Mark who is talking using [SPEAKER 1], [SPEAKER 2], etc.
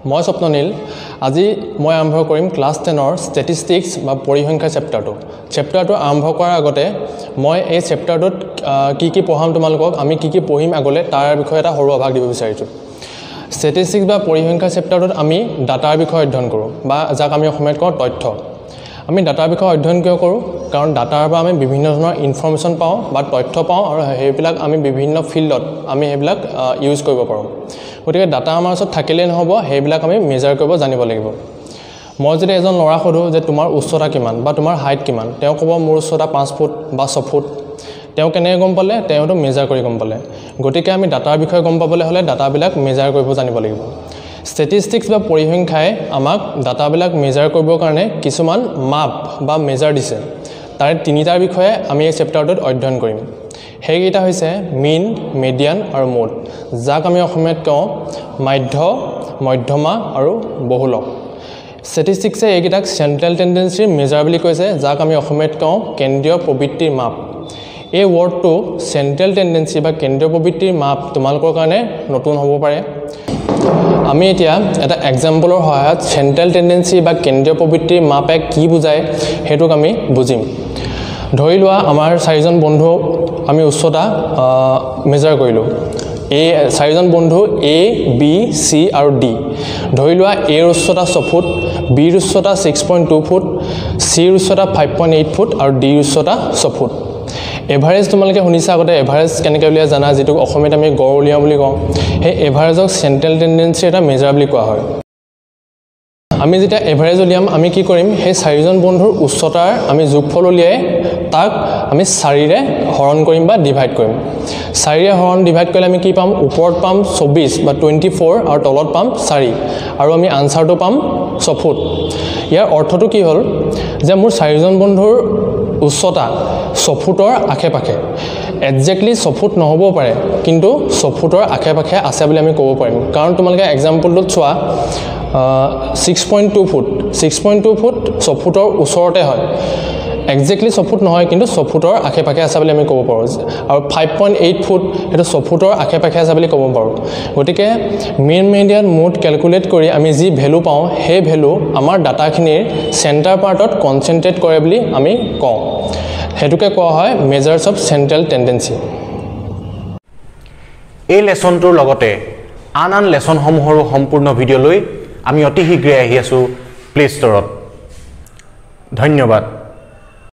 [SPEAKER 1] মই স্বপ্ননীল। আজি মই আৰম্ভ কৰিম ক্লাছ 10ৰ ষ্টেটিষ্টিক্স বা পৰিসংখ্যা চেপ্টাৰটো। চেপ্টাৰটো আৰম্ভ কৰাৰ আগতে মই এই চেপ্টাৰটোত কি কি পঢ়াম তোমালোকক, আমি কি কি পঢ়িম আগলৈ তাৰ বিষয়ে এটা সৰু আভাস দিব বিচাৰিছোঁ। ষ্টেটিষ্টিক্স বা পৰিসংখ্যা চেপ্টাৰটোত আমি ডাটাৰ বিষয়ে অধ্যয়ন কৰোঁ, বা যাক আমি অসমীয়াত কওঁ তথ্য। আমি ডাটাৰ বিষয়ে অধ্যয়ন কিয় কৰোঁ? কাৰণ ডাটাৰ পৰা আমি বিভিন্ন ধৰণৰ ইনফৰ্মেশ্যন পাওঁ বা তথ্য পাওঁ, আৰু সেইবিলাক আমি বিভিন্ন ফিল্ডত আমি সেইবিলাক ইউজ কৰিব পাৰোঁ। গতিকে ডাটা আমাৰ ওচৰত থাকিলেই নহ'ব, সেইবিলাক আমি মেজাৰ কৰিব জানিব লাগিব। মই যদি এজন ল'ৰা সোধোঁ যে তোমাৰ উচ্চতা কিমান বা তোমাৰ হাইট কিমান, তেওঁ ক'ব মোৰ উচ্চতা 5 ফুট বা 6 ফুট। তেওঁ কেনেকৈ গম পালে? তেওঁতো মেজাৰ কৰি গম পালে। গতিকে আমি ডাটাৰ বিষয়ে গম পাবলৈ হ'লে ডাটাবিলাক মেজাৰ কৰিব জানিব লাগিব। ষ্টেটিষ্টিক্স বা পৰিসংখ্যাই আমাক ডাটাবিলাক মেজাৰ কৰিবৰ কাৰণে কিছুমান মাপ বা মেজাৰ দিছে। তাৰে তিনিটাৰ বিষয়ে আমি এই চেপ্টাৰটোত অধ্যয়ন কৰিম। সেইকেইটা হৈছে মিন, মেডিয়ান আৰু মোড, যাক আমি অসমীয়াত কওঁ মাধ্য, মধ্যমা আৰু বহুলক। ষ্টেটিষ্টিক্সে এইকেইটাক চেণ্ট্ৰেল টেণ্ডেঞ্চিৰ মেজাৰ বুলি কৈছে, যাক আমি অসমীয়াত কওঁ কেন্দ্ৰীয় প্ৰবৃত্তিৰ মাপ। এই ৱৰ্ডটো চেণ্ট্ৰেল টেণ্ডেঞ্চি বা কেন্দ্ৰীয় প্ৰবৃত্তিৰ মাপ তোমালোকৰ কাৰণে নতুন হ'ব পাৰে। আমি এতিয়া এটা এক্সাম্পলৰ সহায়ত চেণ্ট্ৰেল টেণ্ডেঞ্চি বা কেন্দ্ৰীয় প্ৰবৃত্তিৰ মাপে কি বুজায় সেইটোক আমি বুজিম। ধৰি লোৱা আমাৰ চাৰিজন বন্ধু, আমি উচ্চতা মেজাৰ কৰিলোঁ। এই চাৰিজন বন্ধু এ, বি, চি আৰু ডি। ধৰি লোৱা এৰ উচ্চতা 6 ফুট, বিৰ উচ্চতা 6.2 ফুট, চিৰ উচ্চতা 5.8 ফুট আৰু ডিৰ উচ্চতা 6 ফুট। এভাৰেজ তোমালোকে শুনিছা আগতে, এভাৰেজ কেনেকৈ উলিয়াই জানা, যিটোক অসমীয়াত আমি গড় উলিয়াওঁ বুলি কওঁ। সেই এভাৰেজক চেণ্ট্ৰেল টেণ্ডেঞ্চিৰ এটা মেজাৰ বুলি কোৱা হয়। আমি যেতিয়া এভাৰেজ উলিয়াম, আমি কি কৰিম, সেই চাৰিজন বন্ধুৰ উচ্চতাৰ আমি যোগফল উলিয়াই তাক আমি 4ৰে হৰণ কৰিম বা ডিভাইড কৰিম। 4ৰে হৰণ ডিভাইড কৰিলে আমি কি পাম? ওপৰত পাম 24 বা 24 আৰু তলত পাম 4, আৰু আমি আনচাৰটো পাম 6 ফুট। ইয়াৰ অৰ্থটো কি হ'ল যে মোৰ চাৰিজন বন্ধুৰ উচ্চতা 6 ফুটৰ আশে পাশে, একজেক্টলি 6 ফুট নহ'বও পাৰে, কিন্তু 6 ফুটৰ আশে পাশে আছে বুলি আমি ক'ব পাৰিম। কাৰণ তোমালোকে এক্সাম্পলটোত চোৱা, 6.2 ফুট, 6.2 ফুট 6 ফুটৰ ওচৰতে হয়। একজেক্টলি 6 ফুট নহয়, কিন্তু 6 ফুটৰ আশে পাশে আছে বুলি আমি ক'ব পাৰোঁ। আৰু 5.8 ফুট সেইটো 6 ফুটৰ আশে পাশে আছে বুলি ক'ব পাৰোঁ। গতিকে মিন, মেডিয়ান, মোড কেলকুলেট কৰি আমি যি ভেলু পাওঁ, সেই ভেলু আমাৰ ডাটাখিনিৰ চেণ্টাৰ পাৰ্টত কনচেনট্ৰেট কৰে বুলি আমি কওঁ। সেইটোকে কোৱা হয় মেজাৰ্ছ অফ চেণ্ট্ৰেল টেণ্ডেঞ্চি।
[SPEAKER 2] এই লেচনটোৰ লগতে আন আন লেচনসমূহৰো সম্পূৰ্ণ ভিডিঅ' লৈ আমি অতি শীঘ্ৰে আহি আছোঁ প্লে ষ্ট'ৰত। ধন্যবাদ।